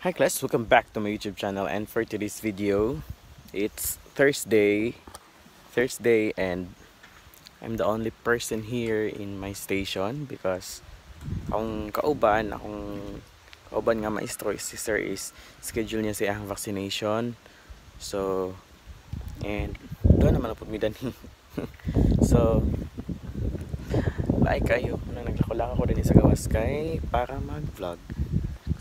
Hi class, welcome back to my YouTube channel, and for today's video, it's Thursday, and I'm the only person here in my station because akong kauban nga maestro is si sir is schedule niya sa iyang vaccination. So, and doon naman na pud mi dinhi. So, laay kayo. Nang naglako-lako ko din sa gawas kay para mag-vlog.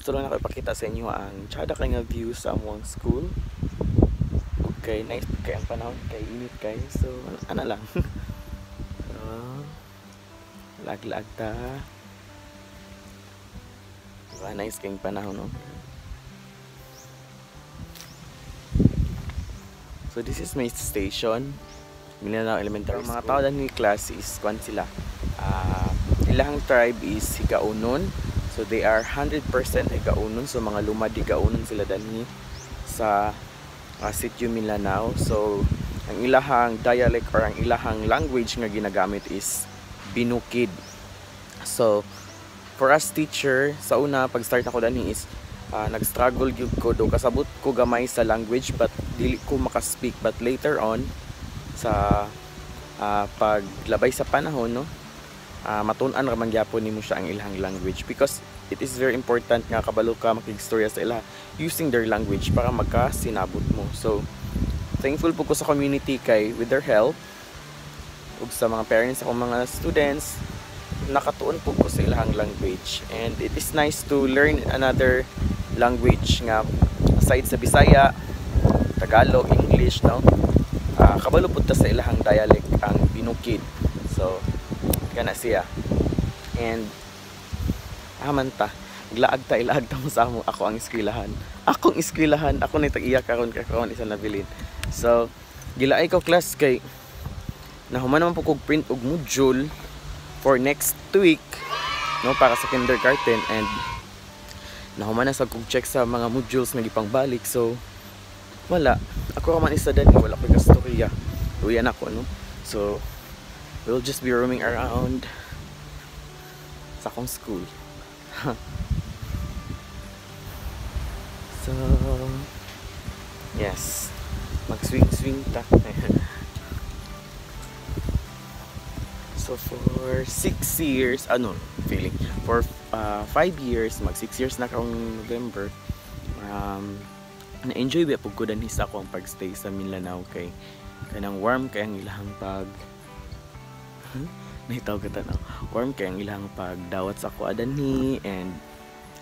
Gusto lang ako ipakita sa inyo ang tsada kay nga view sa among school. Okay, nice kay ang panahon kay init kay. So, ana lang. So, lag-lag ta. Diba, nice kayong panahon, no? So, this is my station. Mindanao Elementary School. Mga tao ni class is kwan sila. Ilang tribe is Higaunon. So, they are 100% Higaunon. So, mga lumad Higaunon sila danhi sa Sitio Mindanao. So, ang ilahang dialect or ang ilahang language nga ginagamit is Binukid. So, for us teacher, sa una, pag-start ako danhi is nag-struggle gyud ko do kasabot ko gamay sa language but dili ko makaspeak, but later on sa paglabay sa panahon, no, matun-an ra man gyapon nimo siya ang ilang language because it is very important nga kabalo ka makigstorya sa ila using their language para magkasinabot mo. So thankful po ko sa community kay with their help ug sa mga parents akong mga students, nakatuon po ko sa ilang language, and it is nice to learn another language nga aside sa Bisaya, Tagalog, English, no, kabalo pud ta sa ilahang dialect, ang Binukid. So kana siya, and aman ta glaag ta ilaag ta mo sa amo ako ang eskwelahan, akong eskwelahan, ako ni tag-iya karon karon isa nabilin. So gilaay ko class kay nahuman naman po kog print og module for next week, no, para sa kindergarten, and nahuman na sa kog check sa mga modules nga gipangbalik. So wala ako ra man isa dani, wala koy kastorya, luyan ako, no. So we'll just be roaming around sa akong school. So yes, mag swing swing ta. So for 6 years, ano, feeling for 5 years, mag 6 years na karong November, na-enjoy ba pug ko dinhi sa ako ang pagstay sa Mindanao kay kanang warm kay ang ilahang pag nahitaw ka tanaw, warm kay ang ilahang pagdawat sa ako adanhi, and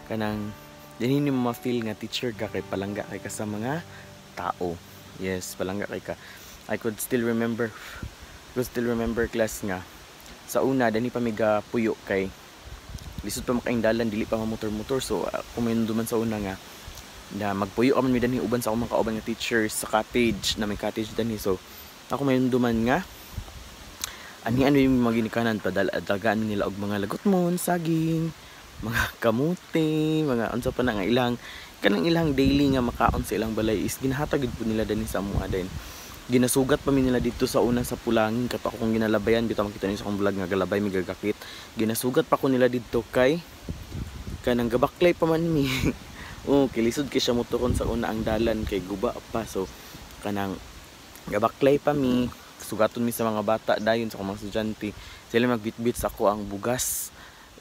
kanang dinhi nimo ma-feel nga teacher ka kay palangga kay ka sa mga tao. Yes, palangga kay ka. I could still remember class nga sa una dani pa mi puyo kay lisod pa makaingdalan, dili pa mamotor-motor. So kung may duman sa una nga na magpuyo man mi dinhi uban sa akong mga kauban nga teachers sa cottage na may cottage dinhi. So ako may duman nga ani ano yung mga ginikanan padala dagaan nila og mga lagotmon, saging, mga kamuti, mga unsa pa na nga ilang kanang ilang daily nga makaon sa ilang balay is ginahatag gid po nila dinhi sa amoa. Din ginasugat pa mi nila dito sa una sa Pulangin kato akong ginalabayan bitaw makita niyo sa akong vlog nga galabay mi gagakit, ginasugat pa ko nila didto kay kanang gabaklay pa man mi. Oh, kilisod kay siya motoron sa una ang dalan kay guba pa. So kanang gabaklay pa mi, sugaton mi sa mga bata dayon sa akong mga estudyante, sila magbitbit sa ako ang bugas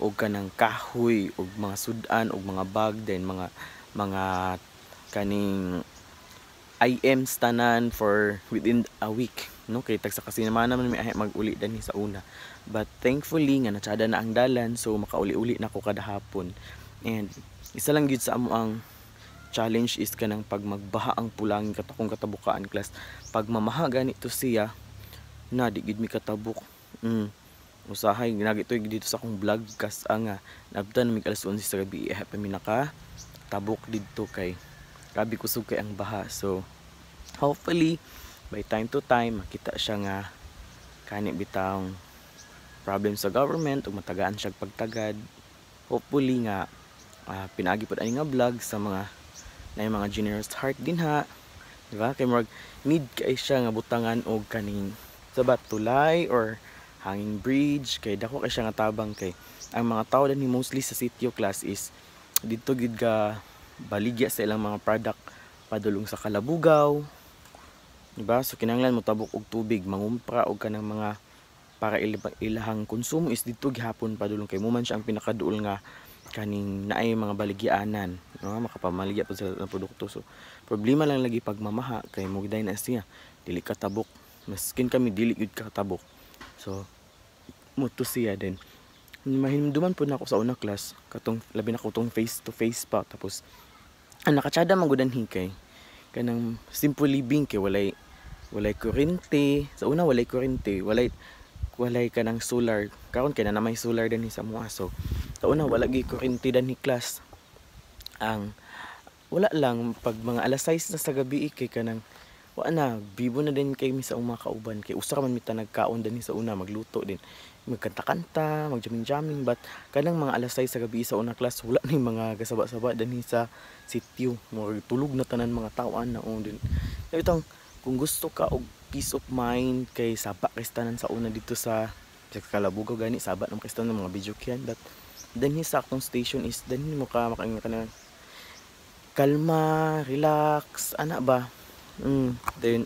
og kanang kahoy og mga sudan og mga bag, then mga kaning IMs tanan for within a week, no, kay tagsa kasi naman naman may mag-uli dinhi sa una. But thankfully nga natsada na ang dalan, so makauli-uli na ko kada hapon. And isa lang gyud sa amo ang challenge is kanang pag magbaha ang Pulangin katakong katabukaan class, pag mamaha ganito siya na di gid mi katabok. Usahay ginagi to dito sa akong vlog kas nga nabtan mig alas 11 sa gabi pa mi naka tabok didto kay grabe kusog kay ang baha. So hopefully by time to time makita siya nga kani bitawng problem sa government ug matagaan siya pagtagad. Hopefully nga pinaagi pod ani nga vlog sa mga na mga generous heart dinha, di ba? Kay murag need kay siya nga butangan og kaning sa tulay or hanging bridge kay dako kay siya nga tabang kay ang mga tao dinhi mostly sa sitio class is didto gid ka baligya sa ilang mga product padulong sa Kalabugaw, diba? So kinahanglan mo tabok og tubig, mangumpra og kanang mga para ilahang konsumo is didto gihapon padulong kay mo man siya ang pinakaduol nga kaning naay mga baligyaanan, no? Makapamaligya pud sila ng produkto. So problema lang lagi pag mamaha kay mo giday na siya dili katabok, maskin kami dili gyud katabok. So muto siya din. Mahinumduman pud nako sa una class katong labi na ko tong face to face pa, tapos ang nakatsada man gud anhi kay kanang simple living kay walay kuryente sa una, walay kuryente, walay kanang solar. Karon kay na may solar dinhi sa mua. So sa una wala gyud kuryente dinhi class. Ang wala lang pag mga alas 6 na sa gabi kay kanang wa na bibo na din kay mi sa mga kauban kay usa ra man mi ta nagkaon dinhi sa una, magluto din, magkanta-kanta, magjamming-jamming, but kanang mga alas 6 sa gabi sa una class wala ni mga gasaba-saba dinhi sa sitio, murag tulog na tanan mga tawon na din. Itong kung gusto ka og peace of mind kay saba kay tanan sa una dito sa Kalabugaw gani, saba naman kay tanan mga video kyan, but dinhi sa akong station is dinhi mo ka makaingon ka na kalma, relax, ana ba. Then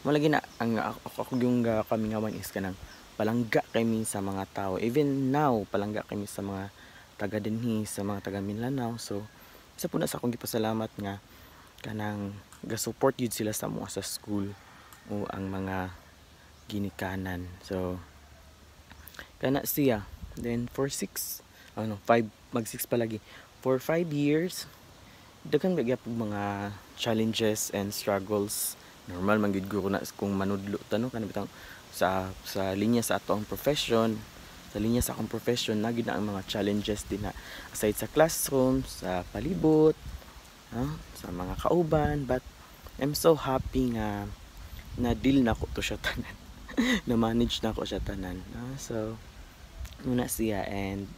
malagi na ang ako yung kamingawan is kanang palangga kami sa mga tao. Even now palangga kami sa mga taga dinhi, sa mga taga Mindanao. So isa po na sa akong gipasalamat nga kanang ga-support yun sila sa mga sa school o ang mga ginikanan. So kana siya. Then for 6 ano 5 mag 6 pa lagi for 5 years daghan gyud mga challenges and struggles. Normal man gyud guro na kung manudlo ta, no, kanang bitang sa linya sa ato ang profession, sa linya sa akong profession na gyud na ang mga challenges din na aside sa classroom, sa palibot, no, sa mga kauban, but I'm so happy nga na deal na ko to siya tanan. Na manage na ko siya tanan, no? So muna siya and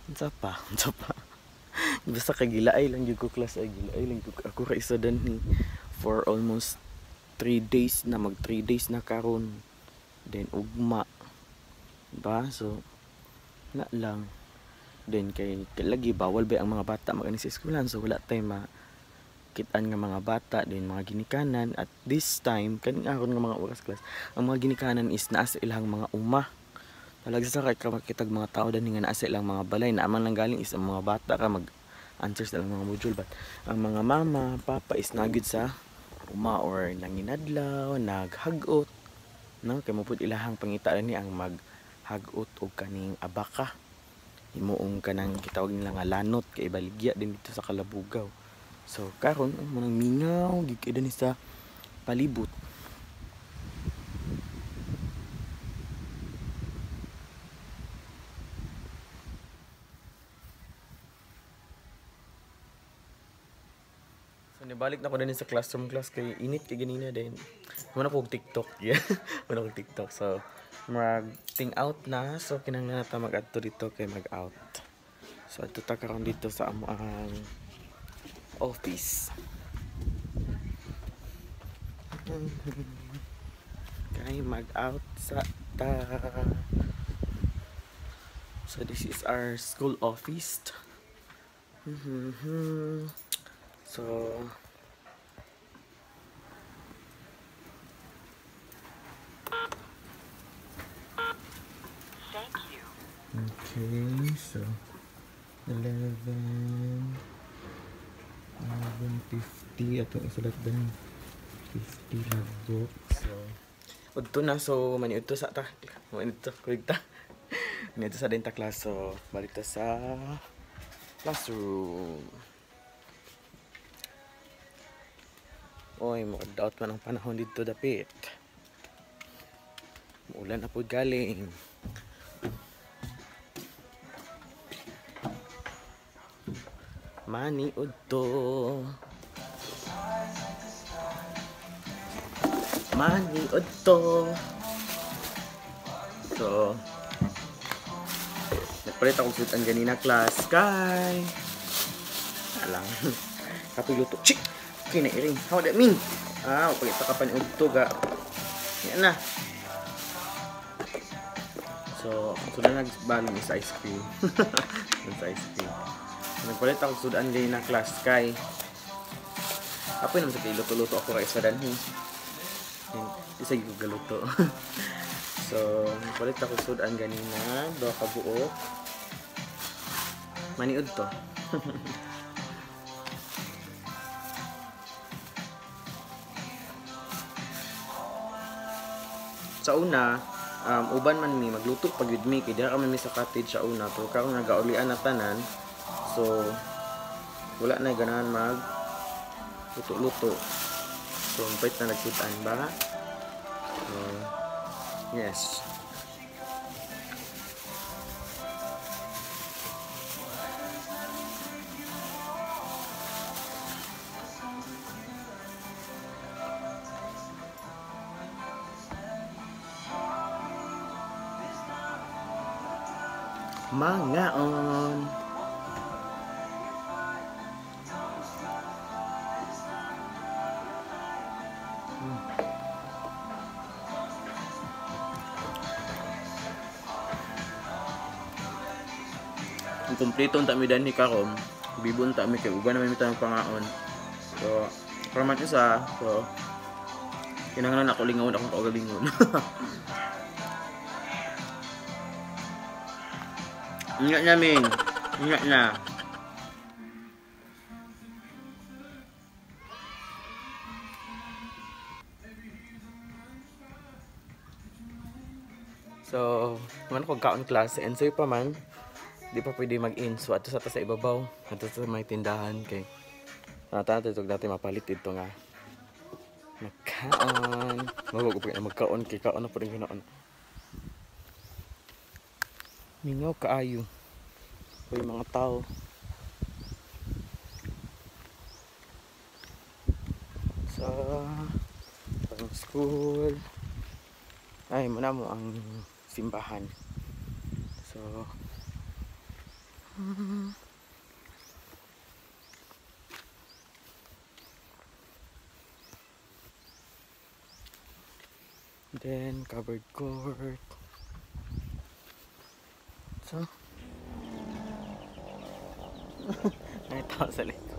unsa pa basta kay gilaay lang gyud ko class, ay gilaay lang gyud ako ra isa dinhi for almost 3 days na, mag 3 days na karon, then ugma ba, so na lang then kay lagi bawal ba ang mga bata mag-ani sa eskwelahan, so wala tay makit-an nga mga bata din mga ginikanan. At this time kaning aron nga mga oras class, ang mga ginikanan is naa sa ilang mga uma. Talaga sa kay makitag mga tao dinhi nga naa sa ilang mga balay, na man lang galing is ang mga bata ka mag answer sa ilang mga module, but ang mga mama, papa is nagyud sa uma or nanginadlaw, naghagot, no, kay mo pud ilahang pangita ni ang maghagot og kaning abaka, himuong kanang gitawag nila nga lanot kay ibaligya din dito sa Kalabugaw. So karon ang manang mingaw gyud kay dinhi sa palibot. So nibalik na ko din sa classroom class kay init kay ganina din. Muna ko og TikTok. Yeah. Muna ko TikTok. So mag ting out na, so kinahanglan na ta mag-adto dito kay mag-out. So adto ta karon dito sa amo ang office. Kay mag-out sa ta. So this is our school office. So thank you. Okay, so 11:50 atong isulat din 50 logbook. So udto na, so maniudto sa ta, maniudto kuig ta, maniudto sa din ta class. So balik ta sa classroom. Oy, mo-out man ang panahon dito dapit. Muulan na pud galing. Mani udto. Mani udto. So nagpalit akong suitan ganina class kay alang kapoy luto. Chik! Okay na iring. How that mean? Ah, pagita ka pa ni udto ga. Yan na. So, na nagbalon is ice cream. Sa ice cream. Nagpalit ako sudan gay na class kay apoy naman sa kay luto-luto ako ra isa danhi. Di sa ko galuto. So, nagpalit ako sudan ganina, duha ka buok. Maniud to. Sa una, uban man mi magluto pag yun mi kay dira man mi sa cottage sa una, pero karon nagaulian na tanan, so wala na ganahan mag luto-luto. So pait na nagsudan ba? So, yes. Mangaon. Ang kumpleto unta mi danhi karon. Bibo unta mi kay uban na mi mitang pangaon. So, paraman isa. So, kinahanglan ako lingaon akong kaugalingon. Ingat na, Ming. Ingat na. So, man ko kaon class, ensoy pa man. Di pa pwede mag-in. So, ato sa ta sa ibabaw. Ato sa may tindahan kay nata ito dati mapalit dito nga. Magkaon. Magog pa magkaon kay kaon na pud ganaon. Mingaw kaayo. Uy, mga tao. Sa pang school. Ay, muna mo ang simbahan. So, then covered court. So, may tao sa likod.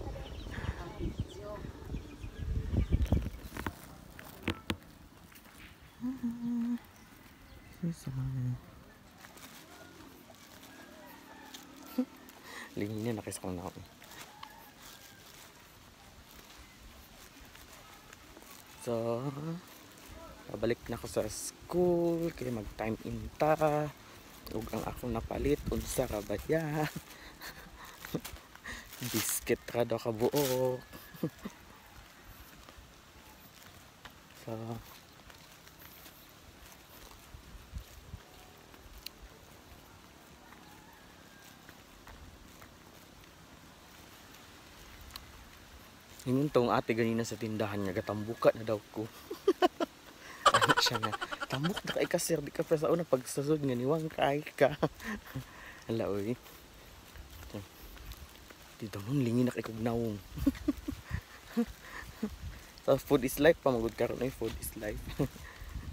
Lingin niya, nakisa ko na ako. So, pabalik na ako sa school. Kaya mag-time in ta. Ug ang akong napalit, unsa ka ba ya? Biscuit ra daw ka buok. So, ingon tong ate ganina sa tindahan nga gatambuka na daw ko. Ano siya nga, tambok na kay ka sir, di ka pa sa una pagsasod nga niwang kay ka. Hala oy. Dito mong lingin na kay kog nawong. So food is life pa magud karon ay food is life.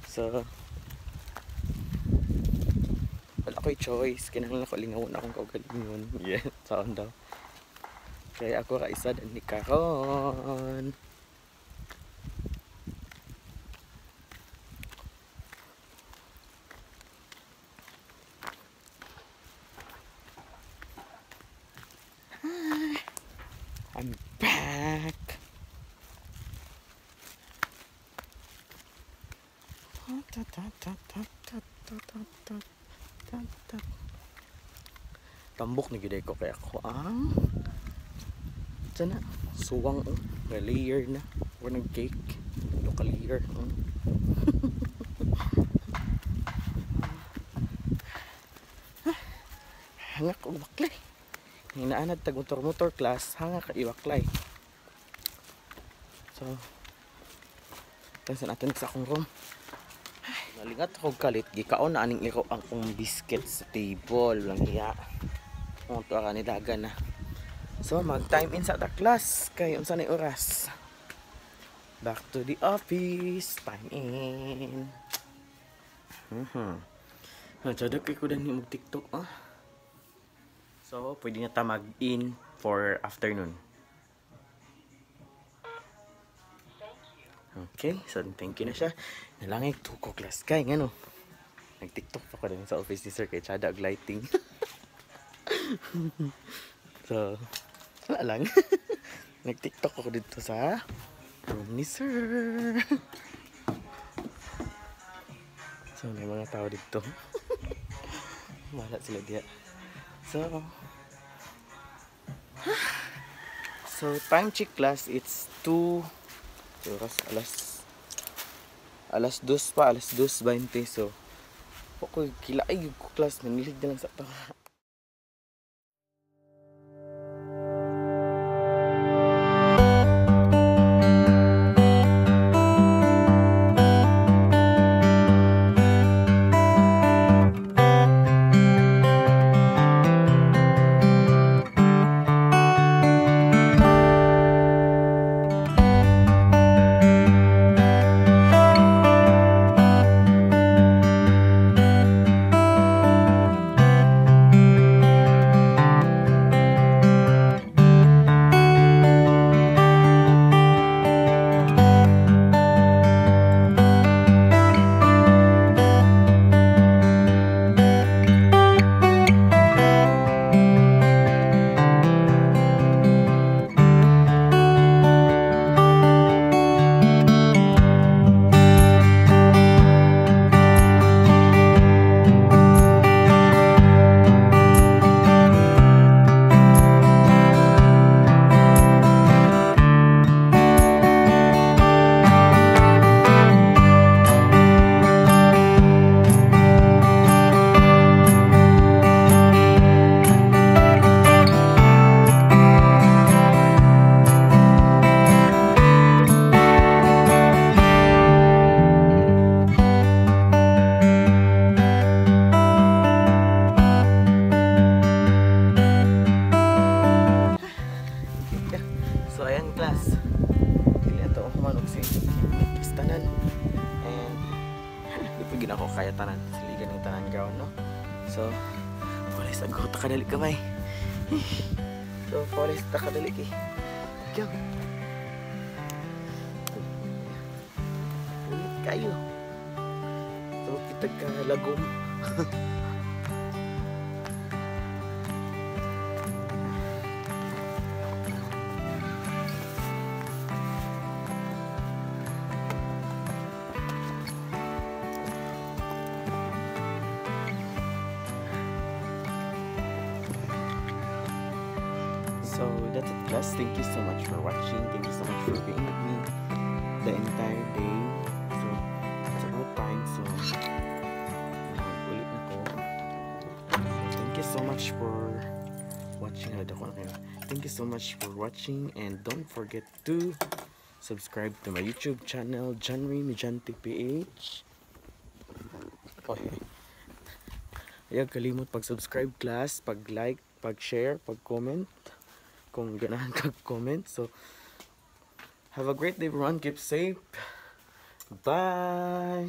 So wala ko'y choice, kinahanglan ko lingawon akong kaugalingon. Yeah, saon daw. Kaya ako ra isa dan ni karon. I'm back. Tambok na gyud ko kay ako ang sana suwang oh, layer na or nag cake local layer. Hangak og baklay. Hinaanad tag motor-motor class, hangak ka ibaklay. So, tansan natin sa akong room. Nalingat ako kalit, gikaon na aning iro ang akong biscuit sa table lang iya. Kung to ka nidagan na. So, mag-time in sa ta class kay unsa ni oras. Back to the office, time in. Chadak ko dan mag TikTok ah. So, pwede na ta mag-in. For afternoon. Okay, so thank you na siya. Nalangay tuko class kay ngano. Nag-TikTok pa ko din sa office ni sir kay tsada og lighting. So, wala lang. Nag-TikTok ako dito sa room ni sir. So, may mga tao dito. Wala sila diya. So, time check class, it's 2 oras, alas 2 pa, alas 2:20. So, ako kilaay ko class, nanilig na lang sa tawa. So ayan class, dili ato ang humanog si tanan and di pa gina ko kaya tanan, siligan ng tanan ground, no? So forest ang ta kadali kamay. So forest ta kadali kay. Go. Ulit kayo. So kita ka lagom. So that's it class, thank you so much for watching, thank you so much for being with me the entire day. So it's about time, so ulit na ko. So, thank you so much for watching. Thank you so much for watching and don't forget to subscribe to my YouTube channel, Johnry Mediante PH. Okay. Ayaw kalimot pag-subscribe class, pag-like, pag-share, pag-comment. Kung ganahan kag comment. So have a great day everyone, keep safe, bye.